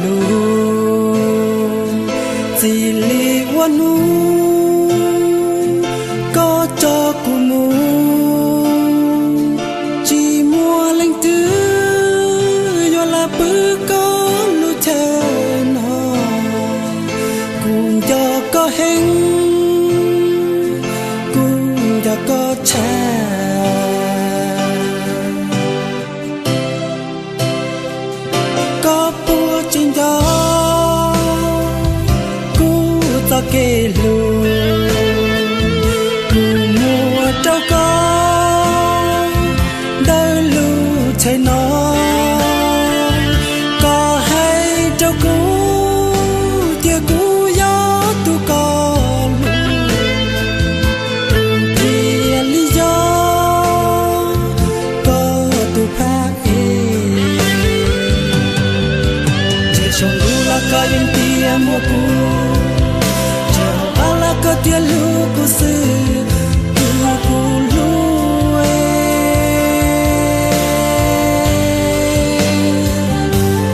lug, txij li ua hnub koj coj kuv mus, tsis muaj leej twg yuav lam pw koj lub chaw no. Kuv nco koj heev, kuv nco koj tshaj. Koj puas tseem nco kuv txoj kev hlub, kuv muab rau koj ntawm lub tsheb no. Koj hais rau kuv tias kuv yog tus koj hlub, thiaj li yog koj tus phab es. Tsis saum ntuj los koj yeej tias muaj kuv, tsis hauv av los koj tias hlub kuv xwb, tus kuv hlub es.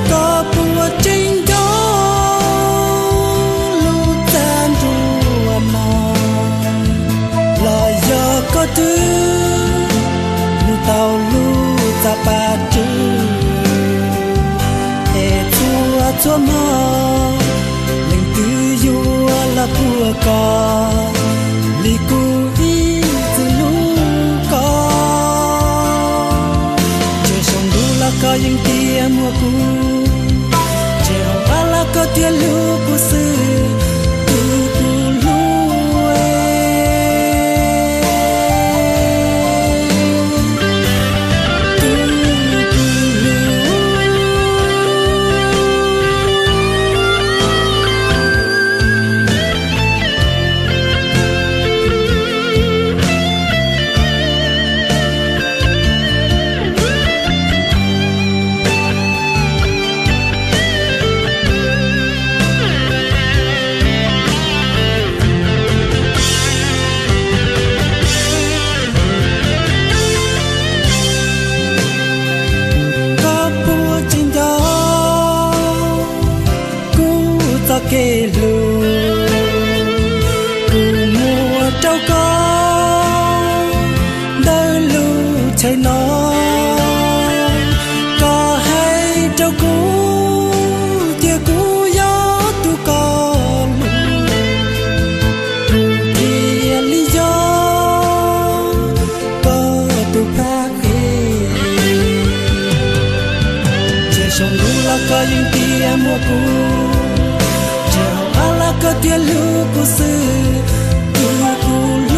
Koj puas tseem nco lub txaj nruab no, los yog koj twb mus tau lub txaj paj rwg, es txhua txhua hmo leej twg yuav los puag koj li kuv ib txwm hlub koj. Tsis saum ntuj los koj yeej tias muaj kuv, tsis hauv av los koj tias hlub kuv xwb, tus kuv hlub es, tus kuv hlub. Koj puas tseem nco kuv txoj kev hlub, kuv muab rau koj ntawm lub tsheb no. Koj hais rau kuv tias kuv yog tus koj hlub, kuv thiaj li yog koj tus phab es. Tsis saum ntuj los koj yeej tias muaj kuv, tsis hauv av los koj tias hlub kuv xwb, tus kuv hlub.